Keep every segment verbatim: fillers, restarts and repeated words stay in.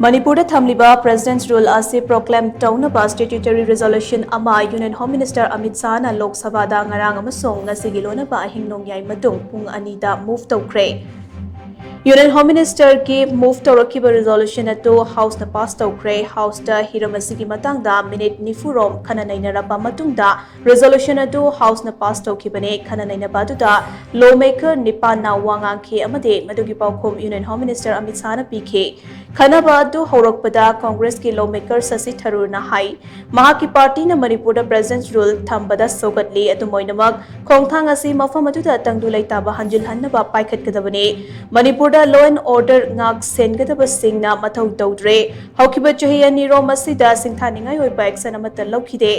ꯃꯅꯤꯄꯨꯔꯗ ꯊꯝꯂꯤꯕ President's Rule ꯑꯁꯤ proclaim ꯇꯧꯅꯕ statutory resolution ꯑꯃ Union Home Minister ꯑꯃꯤꯠ ꯁꯥꯍꯅ ꯂꯣꯛ ꯁꯚꯥꯗ ꯉꯔꯥꯡ ꯑꯃꯁꯨꯡ ꯉꯁꯤꯒꯤ ꯂꯣꯏꯅꯕ ꯑꯍꯤꯡ ꯅꯣꯡꯌꯥꯏ ꯃꯇꯨꯡ ꯄꯨꯡ ꯑꯅꯤꯗ move ꯇꯧꯈ꯭ꯔꯦ꯫ Union Home Ministerꯒꯤ move ꯇꯧꯔꯛꯈꯤꯕ resolution ꯑꯗꯨ Houseꯅ pass ꯇꯧꯈ꯭ꯔꯦ꯫ Houseꯇ ꯍꯤꯔꯝ ꯑꯁꯤꯒꯤ ꯃꯇꯥꯡꯗ minute ꯅꯤꯐꯨ ꯔꯣꯝ ꯈꯟꯅ ꯅꯩꯅꯔꯕ ꯃꯇꯨꯡꯗ resolution ꯑꯗꯨ Houseꯅ pass ꯇꯧꯈꯤꯕꯅꯤ꯫ ꯈꯟꯅ ꯅꯩꯅꯕ ꯑꯗꯨꯗ lawmaker ꯅꯤꯄꯥꯟꯅ ꯋꯥ ꯉꯥꯡꯈꯤ ꯑꯃꯗꯤ ꯃꯗꯨꯒꯤ ꯄꯥꯎꯈꯨꯝ Union Home Minister ꯑꯃꯤꯠ ꯁꯥꯍꯅ ꯄꯤꯈꯤ꯫ ꯈꯟꯅꯕ ꯑꯗꯨ ꯍꯧꯔꯛꯄꯗ Congressꯀꯤ lawmaker ꯁꯁꯤ ꯊꯔꯨꯔꯅ ꯍꯥꯏ, ꯃꯍꯥꯛꯀꯤ partyꯅ ꯃꯅꯤꯄꯨꯔꯗ President's Rule ꯊꯝꯕꯗ ꯁꯧꯒꯠꯂꯤ꯫ ꯑꯗꯨꯝ ꯑꯣꯏꯅꯃꯛ, ꯈꯣꯡꯊꯥꯡ ꯑꯁꯤ ꯃꯐꯝ ꯑꯗꯨꯗ ꯇꯪꯗꯨ ꯂꯩꯇꯥꯕ ꯍꯟꯖꯤꯜꯍꯟꯅꯕ ꯄꯥꯏꯈꯠꯀꯗꯕꯅꯤ꯫ ꯃꯅꯤꯄꯨꯔꯗ law and order ꯉꯥꯛ ꯁꯦꯟꯒꯗꯕꯁꯤꯡꯅ ꯃꯊꯧ ꯇꯧꯗ꯭ꯔꯦ꯫ ꯍꯧꯈꯤꯕ ꯆꯍꯤ ꯑꯅꯤꯔꯣꯝ ꯑꯁꯤꯗ ꯁꯤꯡꯊꯥꯅꯤꯡꯉꯥꯏ ꯑꯣꯏꯕ action ꯑꯃꯠꯇ ꯂꯧꯈꯤꯗꯦ꯫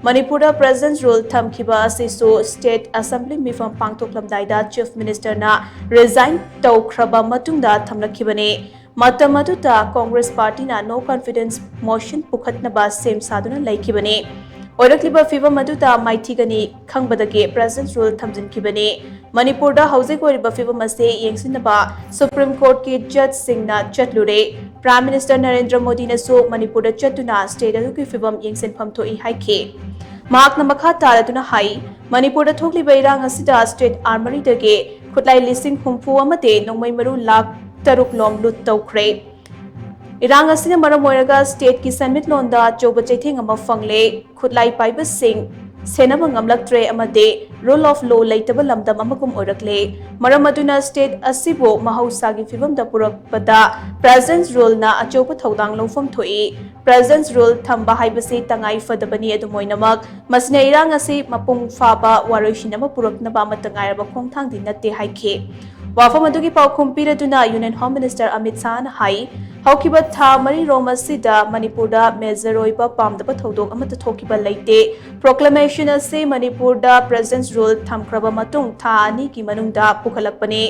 ꯃꯅꯤꯄꯨꯔꯗ President's Rule ꯊꯝꯈꯤꯕ ꯑꯁꯤꯁꯨ State Assembly ꯃꯤꯐꯝ ꯄꯥꯡꯊꯣꯛꯂꯝꯗꯥꯏꯗ Chief Ministerꯅ resign ꯇꯧꯈ꯭ꯔꯕ ꯃꯇꯨꯡꯗ ꯊꯝꯂꯛꯈꯤꯕꯅꯤ꯫ ꯃꯇꯝ ꯑꯗꯨꯗ Congress partyꯅ no confidence motion ꯄꯨꯈꯠꯅꯕ ꯁꯦꯝ ꯁꯥꯗꯨꯅ ꯂꯩꯈꯤꯕꯅꯤ꯫ ꯑꯣꯏꯔꯛꯂꯤꯕ ꯐꯤꯚꯝ ꯑꯗꯨꯗ ꯃꯥꯏꯊꯤꯒꯅꯤ ꯈꯪꯕꯗꯒꯤ President's Rule ꯊꯝꯖꯤꯟꯈꯤꯕꯅꯤ꯫ ꯃꯅꯤꯄꯨꯔꯗ ꯍꯧꯖꯤꯛ ꯑꯣꯏꯔꯤꯕ ꯐꯤꯚꯝ ꯑꯁꯤ ꯌꯦꯡꯁꯤꯟꯅꯕ Supreme Courtꯀꯤ judgeꯁꯤꯡꯅ ꯆꯠꯂꯨꯔꯦ꯫ Prime Minister ꯅꯔꯦꯟꯗ꯭ꯔ ꯃꯣꯗꯤꯅꯁꯨ ꯃꯅꯤꯄꯨꯔꯗ ꯆꯠꯇꯨꯅ state ꯑꯗꯨꯒꯤ ꯐꯤꯚꯝ ꯌꯦꯡꯁꯤꯟꯐꯝ ꯊꯣꯛꯏ ꯍꯥꯏꯈꯤ꯫ ꯃꯍꯥꯛꯅ ꯃꯈꯥ ꯇꯥꯔꯗꯨꯅ ꯍꯥꯏ, ꯃꯅꯤꯄꯨꯔꯗ ꯊꯣꯛꯂꯤꯕ ꯏꯔꯥꯡ ꯑꯁꯤꯗ state armouryꯗꯒꯤ ꯈꯨꯠꯂꯥꯏ ꯂꯤꯁꯤꯡ ꯍꯨꯝꯐꯨ ꯑꯃꯗꯤ ꯅꯣꯡꯃꯩ ꯃꯔꯨ ꯂꯥꯈ ꯇꯔꯨꯛ ꯂꯣꯝ loot ꯇꯧꯈ꯭ꯔꯦ꯫ ꯏꯔꯥꯡ ꯑꯁꯤꯅ ꯃꯔꯝ ꯑꯣꯏꯔꯒ stateꯀꯤ ꯁꯦꯟꯃꯤꯠꯂꯣꯟꯗ ꯑꯆꯧꯕ ꯆꯩꯊꯦꯡ ꯑꯃ ꯐꯪꯂꯦ꯫ ꯈꯨꯠꯂꯥꯏ ꯄꯥꯏꯕꯁꯤꯡ ꯁꯦꯟꯅꯕ ꯉꯝꯂꯛꯇ꯭ꯔꯦ ꯑꯃꯗꯤ rule of law ꯂꯩꯇꯕ ꯂꯝꯗꯝ ꯑꯃꯒꯨꯝ ꯑꯣꯏꯔꯛꯂꯦ꯫ ꯃꯔꯝ ꯑꯗꯨꯅ state ꯑꯁꯤꯕꯨ ꯃꯍꯧꯁꯥꯒꯤ ꯐꯤꯚꯝꯗ ꯄꯨꯔꯛꯄꯗ President's Ruleꯅ ꯑꯆꯧꯕ ꯊꯧꯗꯥꯡ ꯂꯧꯐꯝ ꯊꯣꯛꯏ꯫ President's Rule ꯊꯝꯕ ꯍꯥꯏꯕꯁꯤ ꯇꯉꯥꯏ ꯐꯗꯕꯅꯤ꯫ ꯑꯗꯨꯝ ꯑꯣꯏꯅꯃꯛ, ꯃꯁꯤꯅ ꯏꯔꯥꯡ ꯑꯁꯤ ꯃꯄꯨꯡ ꯐꯥꯕ ꯋꯥꯔꯣꯏꯁꯤꯟ ꯑꯃ ꯄꯨꯔꯛꯅꯕ ꯑꯃꯠꯇ ꯉꯥꯏꯔꯕ ꯈꯣꯡꯊꯥꯡꯗꯤ ꯅꯠꯇꯦ ꯍꯥꯏꯈꯤ꯫ ꯋꯥꯐꯝ ꯑꯗꯨꯒꯤ ꯄꯥꯎꯈꯨꯝ ꯄꯤꯔꯗꯨꯅ Union Home Minister ꯑꯃꯤꯠ ꯁꯥꯍꯅ ꯍꯥꯏ, ꯍꯧꯈꯤꯕ ꯊꯥ ꯃꯔꯤꯔꯣꯝ ꯑꯁꯤꯗ ꯃꯅꯤꯄꯨꯔꯗ major ꯑꯣꯏꯕ ꯄꯥꯝꯗꯕ ꯊꯧꯗꯣꯛ ꯑꯃꯠꯇ ꯊꯣꯛꯈꯤꯕ ꯂꯩꯇꯦ꯫ Proclamation ꯑꯁꯤ ꯃꯅꯤꯄꯨꯔꯗ President's Rule ꯊꯝꯈ꯭ꯔꯕ ꯃꯇꯨꯡ ꯊꯥ ꯑꯅꯤꯒꯤ ꯃꯅꯨꯡꯗ ꯄꯨꯈꯠꯂꯛꯄꯅꯤ꯫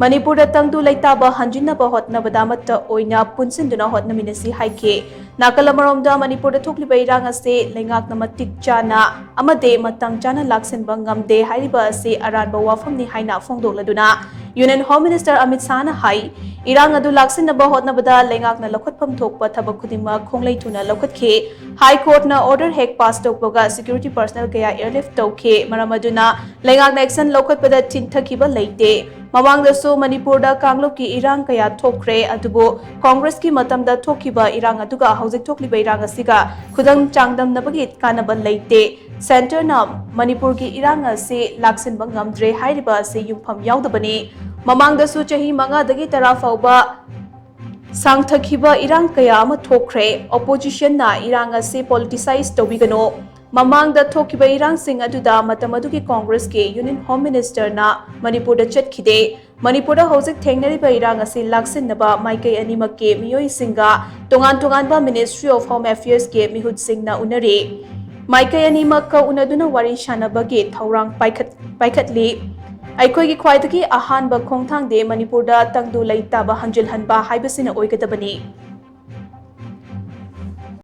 ꯃꯅꯤꯄꯨꯔꯗ ꯇꯪꯗꯨ ꯂꯩꯇꯥꯕ ꯍꯟꯖꯤꯟꯅꯕ ꯍꯣꯠꯅꯕꯗ ꯑꯃꯠꯇ ꯑꯣꯏꯅ ꯄꯨꯟꯁꯤꯟꯗꯨꯅ ꯍꯣꯠꯅꯃꯤꯟꯅꯁꯤ ꯍꯥꯏꯈꯤ꯫ ꯅꯥꯀꯜ ꯑꯃꯔꯣꯝꯗ ꯃꯅꯤꯄꯨꯔꯗ ꯊꯣꯛꯂꯤꯕ ꯏꯔꯥꯡ ꯑꯁꯤ ꯂꯩꯉꯥꯛꯅ ꯃꯇꯤꯛ ꯆꯥꯅ ꯑꯃꯗꯤ ꯃꯇꯝ ꯆꯥꯅ ꯂꯥꯛꯁꯤꯟꯕ ꯉꯝꯗꯦ ꯍꯥꯏꯔꯤꯕ ꯑꯁꯤ ꯑꯔꯥꯟꯕ ꯋꯥꯐꯝꯅꯤ ꯍꯥꯏꯅ ꯐꯣꯡꯗꯣꯛꯂꯗꯨꯅ Union Home Minister Amit Shahꯅ ꯍꯥꯏ, ꯏꯔꯥꯡ ꯑꯗꯨ ꯂꯥꯛꯁꯤꯟꯅꯕ ꯍꯣꯠꯅꯕꯗ ꯂꯩꯉꯥꯛꯅ ꯂꯧꯈꯠꯐꯝ ꯊꯣꯛꯄ ꯊꯕꯛ ꯈꯨꯗꯤꯡꯃꯛ ꯈꯣꯡꯂꯩ ꯊꯨꯅ ꯂꯧꯈꯠꯈꯤ꯫ High Courtꯅ order ꯍꯦꯛ pass ꯇꯧꯕꯒ security personnel ꯀꯌꯥ airlift ꯇꯧꯈꯤ꯫ ꯃꯔꯝ ꯑꯗꯨꯅ ꯂꯩꯉꯥꯛꯅ action ꯂꯧꯈꯠꯄꯗ ꯊꯤꯡꯊꯈꯤꯕ ꯂꯩꯇꯦ꯫ ꯃꯃꯥꯡꯗꯁꯨ ꯃꯅꯤꯄꯨꯔꯗ ꯀꯥꯡꯂꯨꯞꯀꯤ ꯏꯔꯥꯡ ꯀꯌꯥ ꯊꯣꯛꯈ꯭ꯔꯦ, ꯑꯗꯨꯕꯨ ꯀꯣꯡꯒ꯭ꯔꯦꯁꯀꯤ ꯃꯇꯝꯗ ꯊꯣꯛꯈꯤꯕ ꯏꯔꯥꯡ ꯑꯗꯨꯒ ꯍꯧꯖꯤꯛ ꯊꯣꯛꯂꯤꯕ ꯏꯔꯥꯡ ꯑꯁꯤꯒ ꯈꯨꯗꯝ ꯆꯥꯡꯗꯝꯅꯕꯒꯤ ꯀꯥꯟꯅꯕ ꯂꯩꯇꯦ꯫ Centreꯅ ꯃꯅꯤꯄꯨꯔꯒꯤ ꯏꯔꯥꯡ ꯑꯁꯤ ꯂꯥꯛꯁꯤꯟꯕ ꯉꯝꯗ꯭ꯔꯦ ꯍꯥꯏꯔꯤꯕ ꯑꯁꯤ ꯌꯨꯝꯐꯝ ꯌꯥꯎꯗꯕꯅꯤ꯫ ꯃꯃꯥꯡꯗꯁꯨ ꯆꯍꯤ ꯃꯉꯥꯗꯒꯤ ꯇꯔꯥ ꯐꯥꯎꯕ ꯁꯥꯡꯊꯈꯤꯕ ꯏꯔꯥꯡ ꯀꯌꯥ ꯑꯃ ꯊꯣꯛꯈ꯭ꯔꯦ꯫ Oppositionꯅ ꯏꯔꯥꯡ ꯑꯁꯤ politicize ꯇꯧꯕꯤꯒꯅꯨ꯫ ꯃꯃꯥꯡꯗ ꯊꯣꯛꯈꯤꯕ ꯏꯔꯥꯡꯁꯤꯡ ꯑꯗꯨꯗ ꯃꯇꯝ ꯑꯗꯨꯒꯤ ꯀꯣꯡꯒ꯭ꯔꯦꯁꯀꯤ Union Home Ministerꯅ ꯃꯅꯤꯄꯨꯔꯗ ꯆꯠꯈꯤꯗꯦ꯫ ꯃꯅꯤꯄꯨꯔꯗ ꯍꯧꯖꯤꯛ ꯊꯦꯡꯅꯔꯤꯕ ꯏꯔꯥꯡ ꯑꯁꯤ ꯂꯥꯛꯁꯤꯟꯅꯕ ꯃꯥꯏꯀꯩ ꯑꯅꯤꯃꯛꯀꯤ ꯃꯤꯑꯣꯏꯁꯤꯡꯒ ꯇꯣꯉꯥꯟ ꯇꯣꯉꯥꯟꯕ Ministry of Home Affairsꯀꯤ ꯃꯤꯍꯨꯠꯁꯤꯡꯅ ꯎꯅꯔꯤ꯫ ꯃꯥꯏꯀꯩ ꯑꯅꯤꯃꯛꯀ ꯎꯅꯗꯨꯅ ꯋꯥꯔꯤ ꯁꯥꯅꯕꯒꯤ ꯊꯧꯔꯥꯡ ꯄꯥꯏꯈꯠ-, ꯄꯥꯏꯈꯠꯂꯤ꯫ ꯑꯩꯈꯣꯏꯒꯤ ꯈ꯭ꯋꯥꯏꯗꯒꯤ ꯑꯍꯥꯟꯕ ꯈꯣꯡꯊꯥꯡꯗꯤ ꯃꯅꯤꯄꯨꯔꯗ ꯇꯪꯗꯨ ꯂꯩꯇꯥꯕ ꯍꯟꯖꯤꯜꯍꯟꯕ ꯍꯥꯏꯕꯁꯤꯅ ꯑꯣꯏꯒꯗꯕꯅꯤ꯫